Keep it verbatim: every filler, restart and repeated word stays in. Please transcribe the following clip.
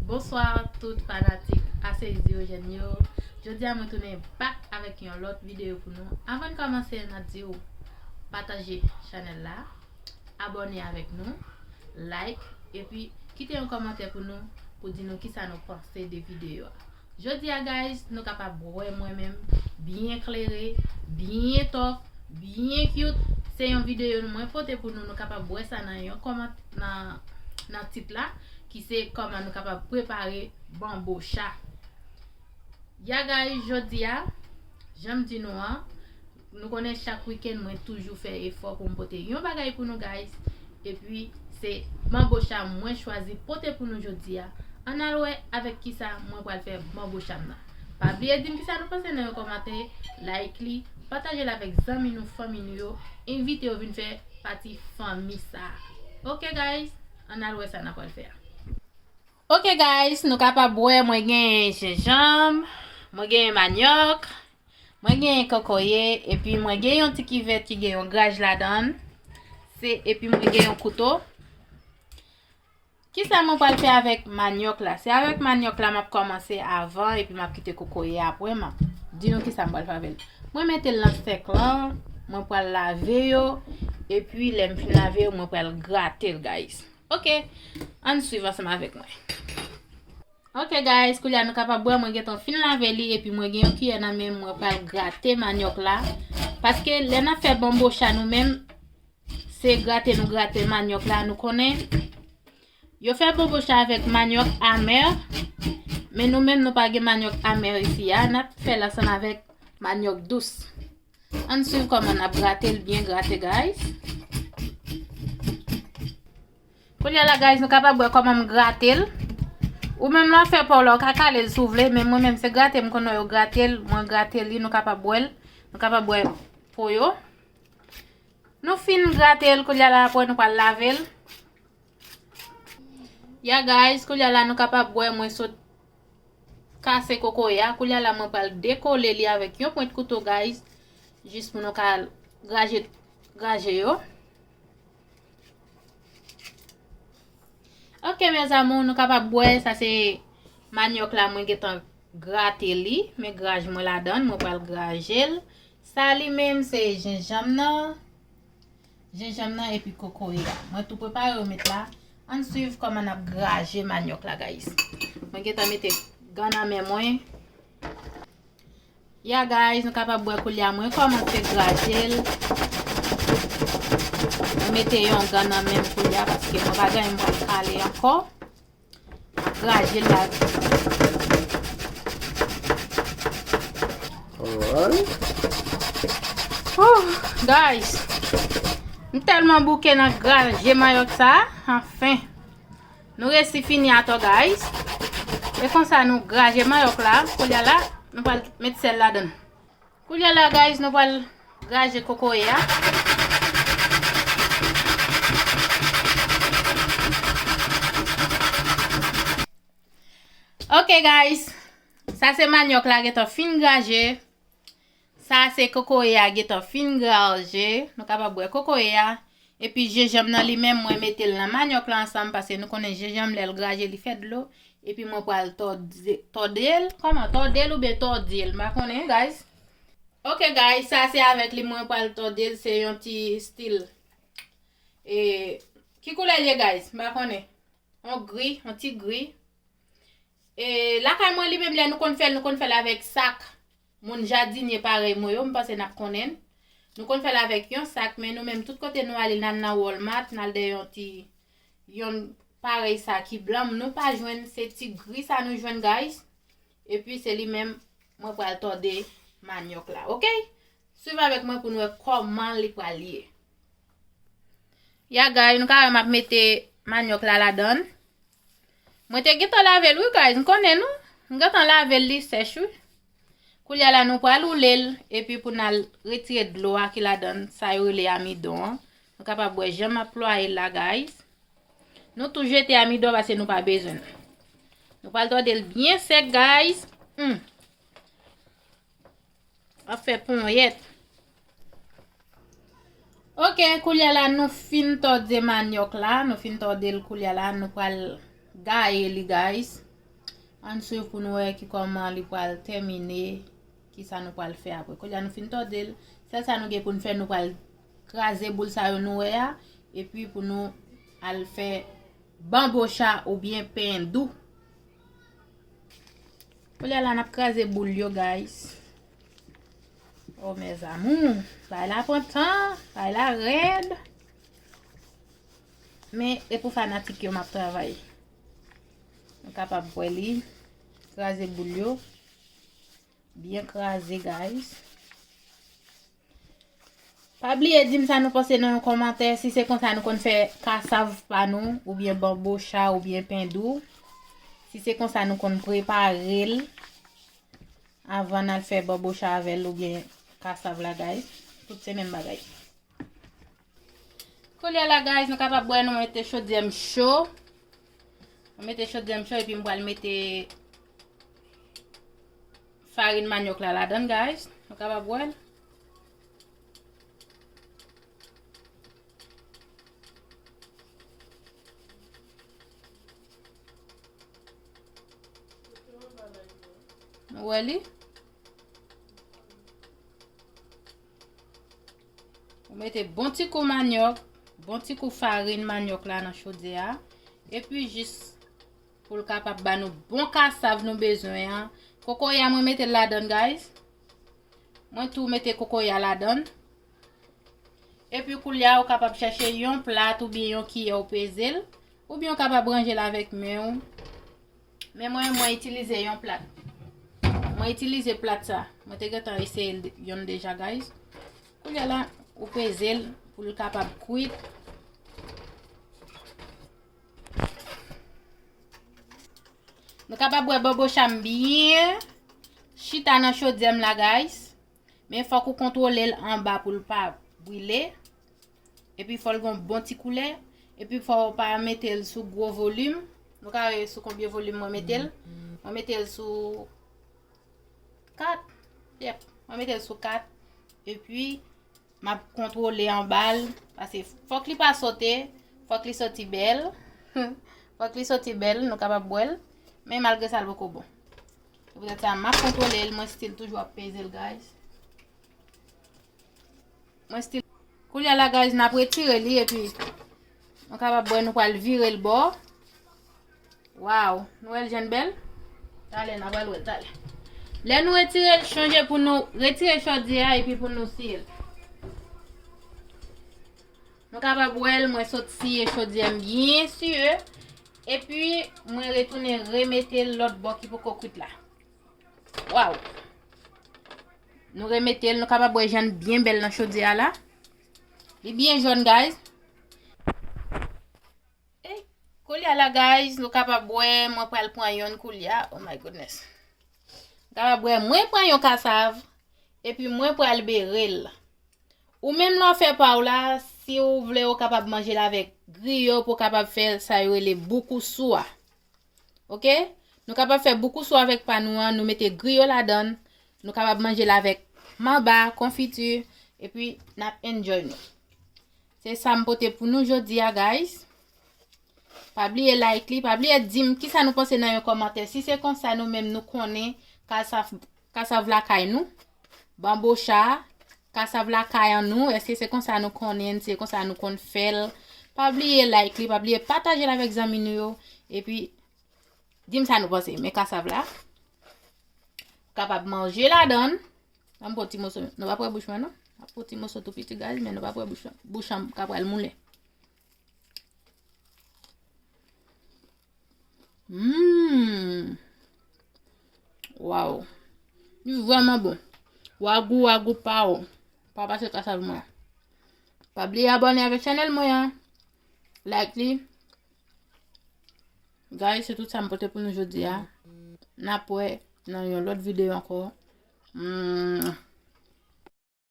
Bonswa tout fanatik A C X Dirogèn yo. Jodi a mwen tounen back avèk yon lòt videyo pou nou. Anvan n kòmanse, n ap di w pataje chanèl la, abòne avèk nou, like, epi kite yon kòmantè pou nou, pou di nou kisa nou panse de videyo a. Jodi a, guys, nou kapab wè mwen menm byen klere, byen tòf, byen cute. Se yon videyo mwen pote pou nou, nou kapab wè sa nan yon kòmant-, nan, nan tit la, ki se kòman nou kapab prepare banbocha. Ya, guys, jodi a, jan m di nou an, nou konnen chak wikenn mwen toujou fè efò pou m pote yon bagay pou nou, guys. Epi se banbocha mwen chwazi pote pou nou jodi a. Ann al wè avèk kisa mwen pral fè banbocha m nan. Pa bliye di m kisa nou panse nan yon kòmantè, like li, pataje l avèk zanmi nou, fanmi nou yo, envite yo vin fè pati fanmi sa. Ok, guys, ann al wè sa n ap pral fè a. Ok, guys, nou kapab wè mwen genyen jenjanm, mwen genyen manyòk, mwen genyen kokoye, epi mwen gen yon ti kivèt ki gen yon graj ladan l. Se, epi mwen gen yon kouto. Kisa mwen pral fè avèk manyòk la? Se avèk manyòk la m ap kòmanse avan, epi m ap kite kokoye apre. M ap di nou kisa m pral fè avè l. Mwen mete l nan sèk lan, mwen pral lave yo, epi lè m fin lave yo, mwen pral grate l, guys. Ok, ann swiv ansanm avèk mwen. Ok, guys, koulye a nou kapab wè mwen gentan fin lave li, epi mwen gen yon kiyè nan men m, mwen pral grate manyòk la. Paske lè n ap fè banbocha nou menm, se grate nou grate manyòk la, nou konnen. Yo fè banbocha avèk manyòk amè, men nou menm nou pa gen manyòk amè isi a, n ap fè l ansanm avèk manyòk dous. Ann swiv kòman n ap grate l, byen grate, guys. Koulye a la, guys, nou kapab wè kòman m grate l. Ou menm lè w fè pa w la, ou ka kale l si w vle, men mwen menm se grate m konn wè yo grate l, mwen grate li, nou kapab wè l, nou kapab wè po yo. Nou fin grate l, koulye a la, apre nou pral lave l. Ya, guys, koulye a la, nou kapab wè mwen sot kase kokoye a. Koulye a la, mwen pral dekole li avèk yon pwent kouto, guys, jis pou nou ka graje, graje yo. Ok, mes amours, nou kapab wè sa se manyòk la, mwen gentan grate li, men graj mwen ladan l, mwen pral graje l. Sa li menm se jenjanm nan, jenjanm nan epi kokoye a. Mwen tou prepare yo met la. Ann swiv kòman n ap graje manyòk la, guys. Mwen gentan mete gan nan men mwen. Ya, guys, nou kapab wè koulye a mwen kòmanse graje l. Mwen mete yon gan nan men m koulye a paske mwen pa gen anyen m pral kale ankò. Graje l la. Alright. Oh, guys, m tèlman bouke nan graje manyòk sa, anfen. Nou resi fini atò, guys. E konsa nou graje manyòk la. Koulye a la, nou pral met sèl ladan l. Koulye a la, guys, nou pral graje kokoye a. Ok, guys. Sa se manyòk la gentan fin graje. Sa se kokoye a gentan fin graje. Nou kapab wè kokoye a. Epi jenjanm nan li menm, mwen mete l nan manyòk la ansanm, paske nou konnen jenjanm lè l graje, li fè dlo. Epi mwen pral tòde, tòde l. Kòman? Tòde l oubyen tòde l? M pa konnen, guys. Ok, guys, sa se avèk li mwen pral tòde l. Se yon ti stil. E, ki koulè l ye, guys? M pa konnen. Yon gri, yon ti gri. E, lakay mwen li menm lè nou konn fè l, nou konn fè l avèk sak. Moun jadinye parèy mwen yo, m panse n ap konnen l. Nou konn fè l avèk yon sak, men nou menm tout kote nou ale, n al nan Walmart, n al dèyè yon ti, yon parèy sa ki blan, nou pa jwenn, se ti gri sa nou jwenn, guys. Epi se li menm mwen pral tòde manyòk la, ok? Swiv avèk mwen pou n wè kòman li pral ye. Ya, guys, nou ka wè m ap mete manyòk la ladan l. Mwen te gentan lave l, wi, guys. M konnen nou. M gentan lave l, li sèch, wi. Koulye a la, nou pral woule l, epi pou n al retire dlo a ki ladan l, sa yo rele amidon an. Nou kapab wè jan m ap plwaye l la, guys. Nou tou jete amidon paske nou pa bezwen l. Nou pral tòde l byen sèk, guys. Hmm. Ap fè ponyèt. Ok, koulye a la nou fin tòde manyòk la, nou fin tòde l koulye a la, nou pral gaye li, guys. Ann swiv pou nou wè ki kòman li pral tèmine, ki sa nou pral fè apre. Kounye a nou fin tòde l, sèl sa nou gen pou n fè, nou pral kraze boul sa yo nou wè a, epi pou nou al fè banbocha oubyen pen dou. Kounye a la n ap kraze boul yo, guys. Oh, mes amours, bagay la pran tan, bagay la rèd. Men, e pou fanatik yo m ap travay. Nou kapab wè li. Kraze boul yo. Byen kraze, guys. Pa bliye di m sa nou panse nan yon kòmantè. Si se konsa nou konn fè kasav pa nou, oubyen banbocha, oubyen pen dou. Si se konsa nou konn prepare l avan n al fè banbocha avè l oubyen kasav la, guys. Tout se menm bagay. Kounye a la, guys, nou kapab wè nou mete chodyè m cho. Mwen mete chodyè m cho epi m pral mete farin manyòk la ladan, guys. Nou kapab wè l. Nou wè li? Ou mete bon ti kou manyòk, bon ti kou farin manyòk la nan chodyè a. Epi jis pou l kapab ba nou bon kasav nou bezwen an. Kokoye a mwen mete l ladan, guys. Mwen tou mete kokoye a ladan. Epi koulye a ou kapab chèche yon plat oubyen yon kiyè ou peze l. Oubyen ou kapab ranje l avèk men w. Men mwen, mwen itilize yon plat. Mwen itilize plat sa. Mwen te gentan eseye l de- yonn deja, guys. Koulye a la, ou peze l pou l kapab kwit. Nou kapab wè banbocha m byen chita nan chodyè m la, guys. Men fòk ou kontwole l anba pou l pa brile. Epi fò l gon bon ti koulè. Epi fò w pa mete l sou gwo volim. Nou ka wè sou konbyen volim mwen mete l. Mwen mete l sou kat. Yep. Mwen mete l sou kat. Epi m ap kontwole anba l. Paske fòk li pa sote. Fòk li soti bèl. Fòk li soti bèl. Nou kapab wè l. Men malgre sa, l poko bon. Se poutèt sa, m ap kontwole l. Mwen still toujou ap peze l, guys. Mwen still. Koulye a la, guys, n ap retire li epi nou kapab wè nou pral vire l bò. Waw, nou wè l jan l bèl? Talè, n a pral wè l talè. Lè nou retire l, chonje pou nou retire chodyè a epi pou nou siye l. Nou kapab wè l, mwen sot siye chodyè m byen siye. Epi, mwen retounen remete l lòt bò ki poko kwit la. Waw! Nou remete l, nou kapab wè jan l byen bèl nan chodyè a la. Li byen jòn, guys. Ey, koulye a la, guys, nou kapab wè, mwen pral pran yonn koulye a. Oh my goodness. Nou kapab wè, mwen pran yon kasav, epi mwen pral bere l. Ou menm lè w fè pa w la, si w vle, ou kapab manje l avèk griyo pou w kapab fè sa yo rele boukousou a. Oke? Nou kapab fè boukousou avèk pa nou an, nou mete griyo ladan l, nou kapab manje l avèk manba, konfiti, epi n ap enjoy nou. Se sa m pote pou nou jodi a, guys. Pa bliye like li, pa bliye di m kisa nou panse nan yon kòmantè. Si se konsa nou menm nou konnen kasav, kasav lakay nou, banbocha, kasav lakay an nou, èske se konsa nou konnen, se konsa nou konn fè l? Pa bliye like li, pa bliye pataje l avèk zanmi nou yo. Epi, di m sa nou panse. Men kasav la, kapab manje ladan l. An m pran ti moso, nou p ap wè bouch mwen non. M ap pran ti moso tou piti, guys, men nou p ap wè bouch, bouch an ka pral moulen. Mmm. Waw. Li vrèman bon. Wagou, wagou pa w. Pa pase kasav mwen. Pa bliye abòne avèk chanèl mwen an. Like li. Guys, se tout sa m pote pou nou jodi a. N ap wè nan yon lòt videyo ankò. Mmm.